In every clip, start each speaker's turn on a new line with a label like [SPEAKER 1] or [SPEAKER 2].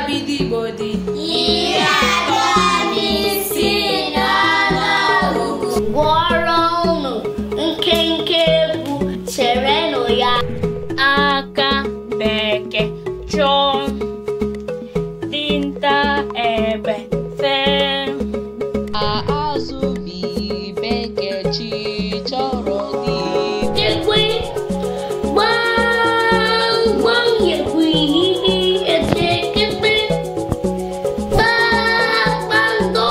[SPEAKER 1] abịdị Igbo dị?
[SPEAKER 2] 36 n'ọnụọgụgụ. Gụọrọ unu nkenke egwu cherenụ ya.
[SPEAKER 3] Aka bekee chọọ, dinta egbe fee.
[SPEAKER 1] Azụ bi bekee chi chọrọ dị.
[SPEAKER 2] Ekwe gbamgbam yekwe hihi etekete kpakpando.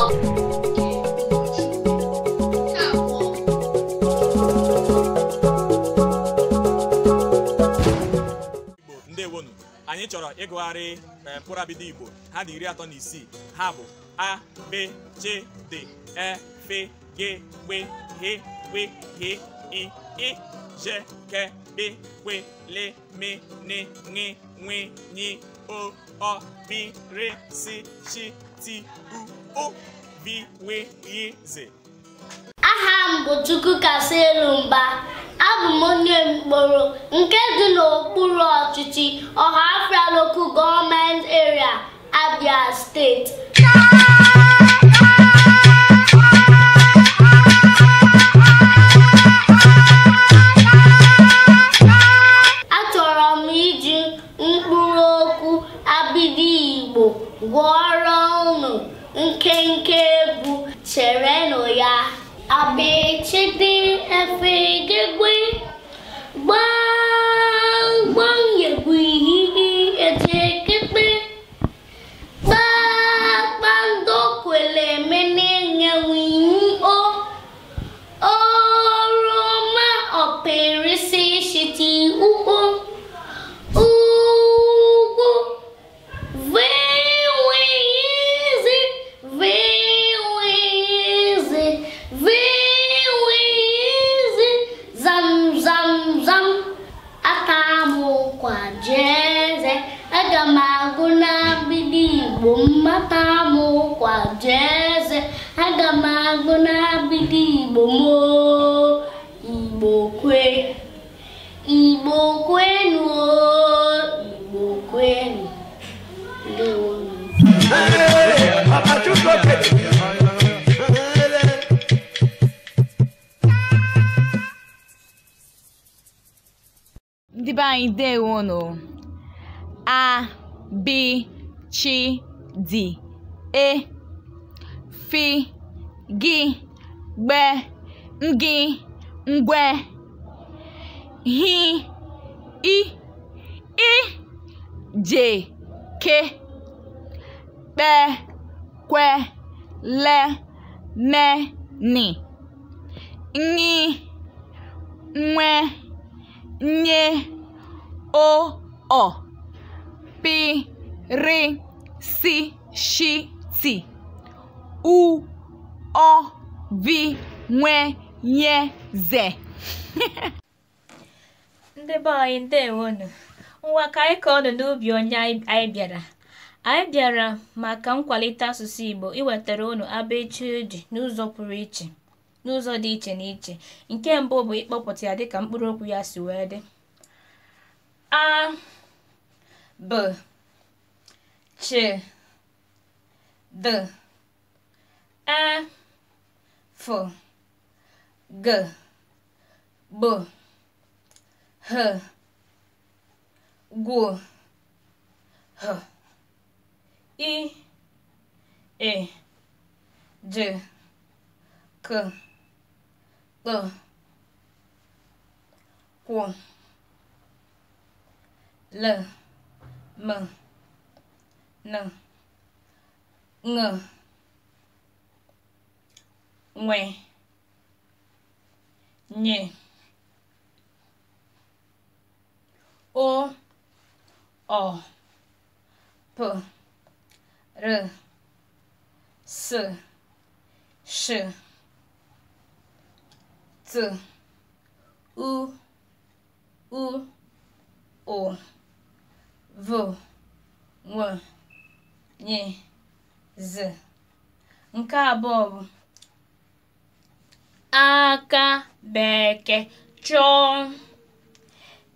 [SPEAKER 4] Ndewonu, anyị chọrọ ịgụgharị mkpụrụ abịdị Igbo. Ha dị 36. Ha bụ A, B, C, D, E, F, G, W, H, W, H, I, I, J, K, B, Q, L, M, N, Ŋ, Nw, Ny, O, Ọ, P, R, S, Sh, T, U, U, V, W, Y, Z.
[SPEAKER 2] Aha m bụ Chukwukasielumba. Abụ m onye mkpọrọ nke dị n'okpuru ọchịchị Ọhafịa Local Government Area, Abia Steeti. Achọrọ m iji mkpụrụ okwu abịdị Igbo gụọrọ unu nkenke egwu cherenụ ya. Abịchịdị efegegwe gbamgbam yegwe hihi etekete kpakpando kwele mene nyewi o oroma ọpịrịsị shiti uo ugwu vewezi vewezi vewezi zam zam zam. Ata m ụkwa jeze, aga m agụ n'abịdị Igbo m. Ata m ụkwa jeze, aga m agụ n'abịdị Igbo m. Oo, Igbo kwe, Igbo kwenu, oo, Igbo kwenu. Ndewonu.
[SPEAKER 5] Ndị be anyị ndewonu. A, B, C, D, E, F, G, B, Ng, Ngwe, H, I, I, J, K, P, Q, L, M, N, Ny, Nwe, Nye, O, Ọ, P, R, S, Sh, T, U, Ọ, V, Nw, Nye, Z.
[SPEAKER 3] Ndị be anyị ndewonu. Ngwa ka anyị kọọ nụ n'ubi onye anyị bịara. Anyị bịara maka nkwalite asụsụ Igbo iwetara unu abịchịdị n'ụzọ pụrụ iche, n'ụzọ dị iche n'iche. Nke mbụ bụ ịkpọpụta ya dịka mkpụrụ okwu ya si wee dị. A, B, Ch, D, E, F, G, B, H, G, H, I, E, J, K, L, Q, L, M, N, Ŋ, Nw, Ny, O, Ọ, P, R, S, Sh, T, U, U, O, V, W, Ny, Z. Nke abụọ bụ aka bekee chọọ,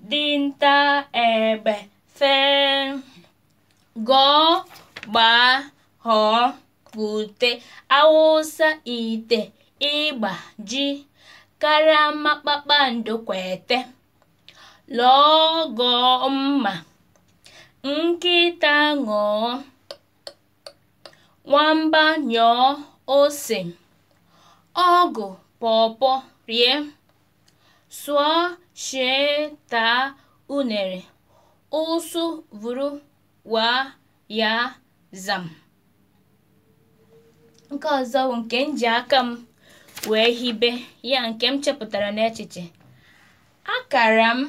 [SPEAKER 3] dinta egbe fee, gọọ Gbaa, họọ, kwute, awụsa, ite, ịgba, ji, karama, kpakpando, kwete, lọọ, gọọ, mma, nkịta, ṅụọ, nwamba, nyọọ, ose, ọgụ, pọpọ, rie, sụọ, shie, taa, unere, ụsụ, vụrụ, waa, ya, zam. Nke ọzọ bụ nke m ji aka m wee hibe ya, nke m chepụtara n'echiche. Akara m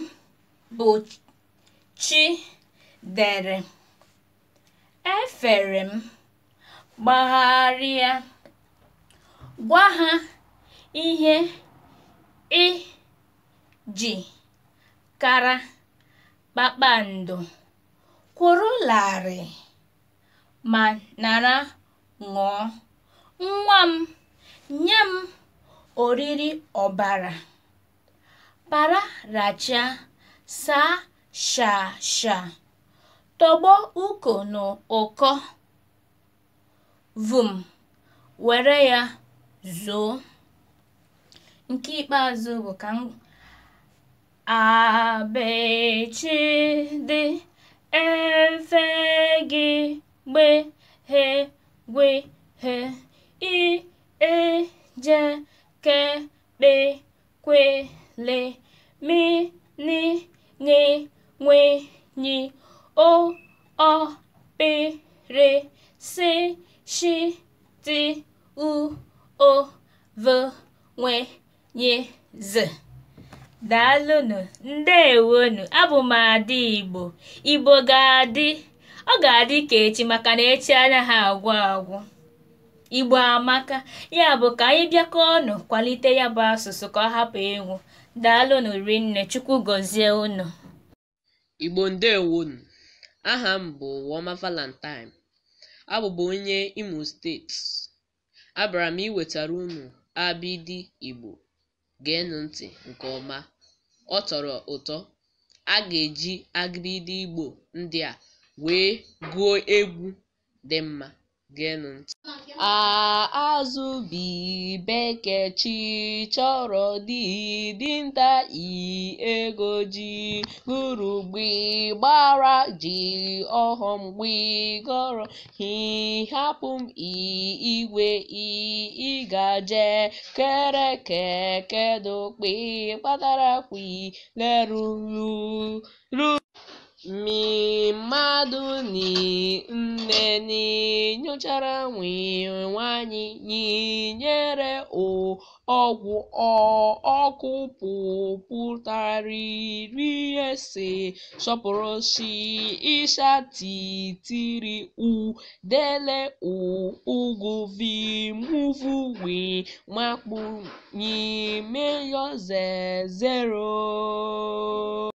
[SPEAKER 3] bụ chi dere, efere m gbagharịa, gwa ha ihe ị ji kara kpakpando, kwụrụ larịị ma nara ṅụọ. Nwa m, nye m oriri ọbara, para rachaa, saa shaa shaa, tọgbọ uko n'ụkọ, vum, were ya zoo. Nke ikpeazụ bụ ka m a b ch d e f g gb h gw h i e j k kp kw l m n ṅ nw ny o ọ p r s sh t u o v w y z. Daalụnụ, ndewonụ, abụ m Ada Igbo. Igbo ga-adị, ọ ga-adị ka echi maka na echi anaghị agwụ agwụ. Igbo amaka, ya bụ ka anyị bịakọ ọnụ kwalite ya bụ asụsụ ka ọ hapụ ịnwụ. Daalụnụ rinne, Chukwu gọzie unu.
[SPEAKER 6] Igbo ndewonu. Aha m bụ Ụwaọma Valentine. Abụ m onye Imo Steeti. Abịara m iwetara unu abịdị Igbo. Geenụ ntị nke ọma. Ọ tọrọ ụtọ. A ga-eji abịdị Igbo ndị a wee gụọ egwu dị mma. Geenụ ntị. A azụ b bekee chi chọrọ d dinta i ego ji gụrụ gbi gbara ji ọghọm gbi gọrọ hi hapụ m i igwe i ịgaje kere ke kedu kpi kpatara kwi lerulu ru mi mmadụ ni nne ni nyochara nwi nwanyị nyinyere o ọgwụ ọ ọkụ pụ pụtara ese sọpụrụ shi ịsha titiri u dele u ugwu vi muvu wi makpu nyi meyo ze zero.